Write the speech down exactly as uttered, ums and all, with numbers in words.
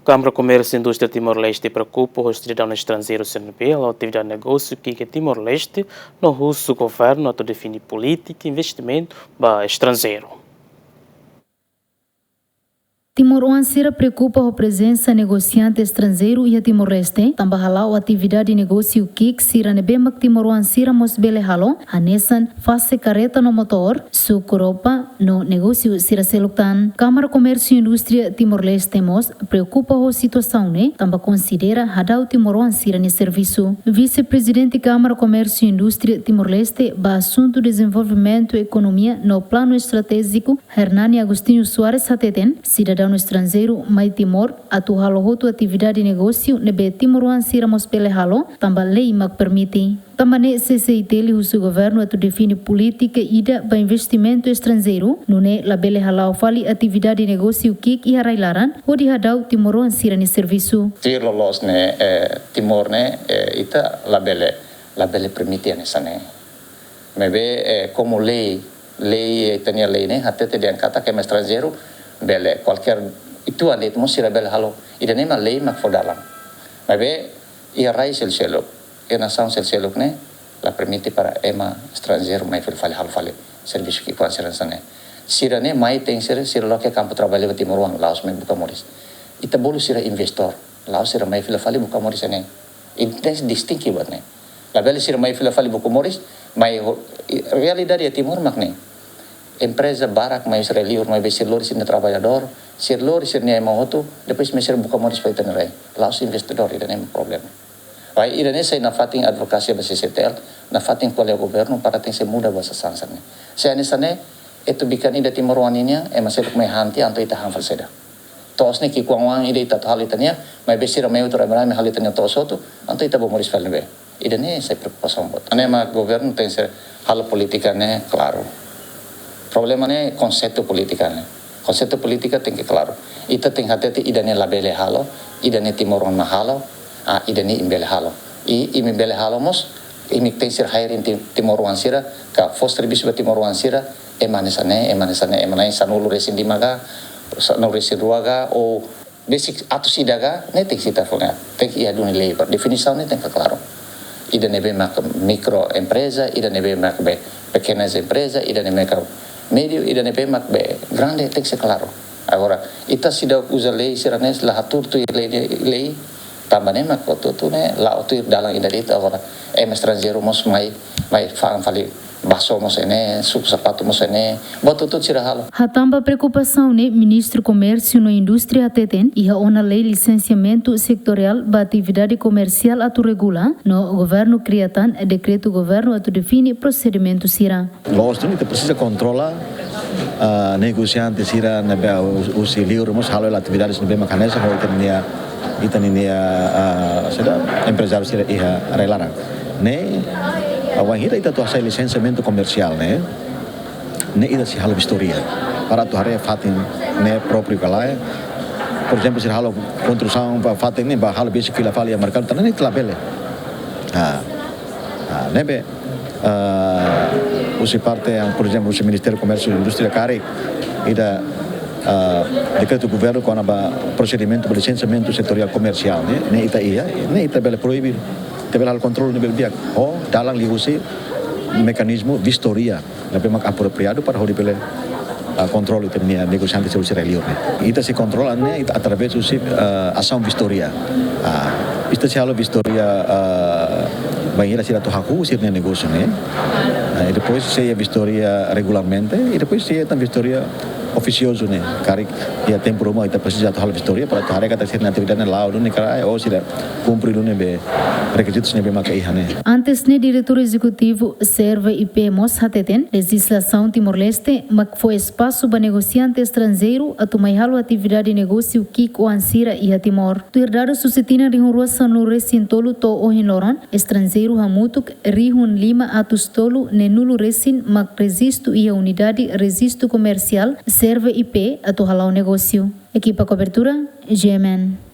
Kámara Komérsiu Indústria Timor-Leste preokupa ho sidadaun estranjeiru sira ne'ebé hala'o atividade negósiu ki'ik iha Timor-Leste, no husu governu atu define polítika investimentu ba estranjeiru. Timoroan sira preokupa ho prezensa negosiante estranjeiru iha Timor-Leste, tanba hala'o atividade negósiu ki'ik sira ne'ebé mak timoroan sira mós bele halo, hanesan fase karreta no motór, suku roupa, no negósiu sira seluk tan. Kámara Komérsiu Indústria Timor-Leste mós preokupa ho situasaun ne'e, tanba konsidera hadau timoroan sira-nia servisu. Vise-Prezidente Kámara Komérsiu Indústria Timor-Leste ba asuntu dezenvolvimentu ekonomia no planu estratéjiku, Hernani Agostinho Soares hateten, sidadaun estranjeiru mai Timor atu halo hotu atividade negósiu ne'ebé timoroan sira mós bele halo, tanba lei mak permite. Tanba ne'e C C I T L husu governu atu define polítika ida ba investimentu estranjeiru, nune'e labele hala'o fali atividade negósiu ki'ik iha rai-laran, hodi hadau timoroan sira-nia servisu. Tuir loloos ne'e, eh, Timor ne'e, eh, ita labele, labele permite hanesan ne'e. Maibé, eh, komu lei, lei, eh, ita-nia lei ne'e hatete dehan katak ema estranjeiru bele, kualkér uitoan de'it mós sira bele halo. Ida-ne'e mak lei mak fó dalan. Maibé, iha rai seluk-seluk, iha nasaun seluk-seluk ne'e la permite para ema estranjeiru mai fila fali halo fali servisu ki'ik-oan sira hanesan ne'e. Sira-ne'e mai tenke ser sira loke kampu traballu ba timoroan, la'ós mai buka moris. Ita bolu sira investor, la'ós sira mai fila fali buka moris hanesan ne'e. Ita tenke distinge buat ne'e. Labele sira mai fila fali buka moris, mai ho-, i-, realidade iha Timor mak ne'e. Empreza barak mai husi rai-liur, maibé sira lori sira-nia traballadór, sira lori sira-nia ema hotu, depois mai sira buka moris fali iha ita-nia rai. La'ós investidór, ida-ne'e mak problema. Baik, ida-ne'e sai nafatin advokasia ba C C I T L, nafatin ko'alia ho governu para tenke ser muda ba sasán sira-ne'e. Se hanesan ne'e, atu bikan ida timoroan nian, ema seluk mai han tiha, entaun ita han fali saida. To'os ne'e ki'ik-oan ida ita atu halo ita-nian, maibé sira mai hotu ramai-ramai halo ita-nia to'os hotu, entaun ita bá moris fali ne'ebé. Ida-ne'e sai preokupasaun boot. Ne'e mak governu tenke ser halo polítika ne'e klaru. Problema ne'e konseitu polítika ne'e. Konseitu polítika tenke klaru. Ita tenke hatete ida-ne'e labele halo, ida-ne'e timoroan mak halo, ah, ida-ne'e imi bele halo. I, imi bele halo mós, imi tenke ser hiring ti-, timoroan sira, ka fó servisu ba timoroan sira, ema hanesan ne'e, ema hanesan ne'e, ema na'in sanulu-resin-lima ka, sanulu-resin-rua ka, ou besik atus ida ka, ne'e tenke sita fó ne'e, tenke iha duni lei, ba definisaun ne'e tenke klaru. Ida ne'ebé mak mikroempreza, ida ne'ebé mak be pekenas empreza, ida ne'ebé mak médiu, ida ne'ebé mak be grande, tenke ser klaru. Agora, ita seidauk uza lei sira-ne'e, la hatuur tuir lei, lei, tanba ne'e mak hotu-hotu ne'e la'o tuir dalan ida de'it. Agora, ema estranjeiru mós mai, mai fa'an fali baso mós hanesan ne'e, suku sapatu mós hanesan ne'e, buat hotu-hotu sira halo. Hatán ba preokupasaun ne'e, Ministru Komérsiu no Indústria hateten, iha ona lei lisensiamentu setoriál ba atividade komersiál atu regula, no governu kria tan dekretu governu atu define prosedimentu sira. Loos duni, ita presiza kontrola, ah, negosiante sira ne'ebé hu-, husi liur mós halo hela atividade sira ne'ebé mak hanesan ho ita-nia, ita-nia, ah, saida, emprezáriu sira iha rai-laran. Ne'e, ah, wainhira ita atu hasai lisensiamentu komersiál ne'e, ne'e ita sei halo vistória para atu haree fatin ne'e própriu ka lae. Por ezemplu, sira halo konstrusaun ba fatin ne'e, bá halo besik fila fali iha merkadu, tan ne'e ita labele. Ah, ah, ne'ebé, ah, husi parte yang, por ezemplu, husi Ministériu Komérsiu no Indústria karik ida, ah, dekretu governu kona-ba prosedimentu ba lisensiamentu setoriál komersiál ne'e, ne'e ita iha, ne'e ita bele proibe, ita bele halo kontrolu ne'e bele di'ak. Ho dalan liuhusi mekanizmu vistória ne'ebé mak apropriadu para hodi bele, ah, kontrolu ita-nia negosiante sira husi rai-liur ne'e. Ita sei kontrola ne'e, ita através husi, ah, asaun vistória. Ah, ita sei halo vistória, ah, bainhira sira atu hahú sira-nia negósiu ne'e. Ah, i depois sei iha vistória regularmente, i depois sei iha tan vistória ofisiozu ne'e. Karik iha tempu ruma ita presiza atu halo vistória para atu haree katak sira-nia atividade ne'e la'o duni ka lae, ou sira kumpre duni be rekizitus ne'ebé maka iha ne'e. Antes ne'e, Diretór Ezekutivu Serve I P mós hateten, lejizlasaun Timor-Leste mak fó espasu ba negosiante estranjeiru atu mai halo atividade negósiu ki'ik-oan sira iha Timor. Tuir dadus husi tinan rihun rua sanulu-resin-tolu to'o ohin loron, estranjeiru hamutuk rihun lima atus tolu neenulu-resin mak rejistu iha Unidade Rejistu Komersiál Serve I P atu hala'o negósiu. Ekipa kobertura, G M N.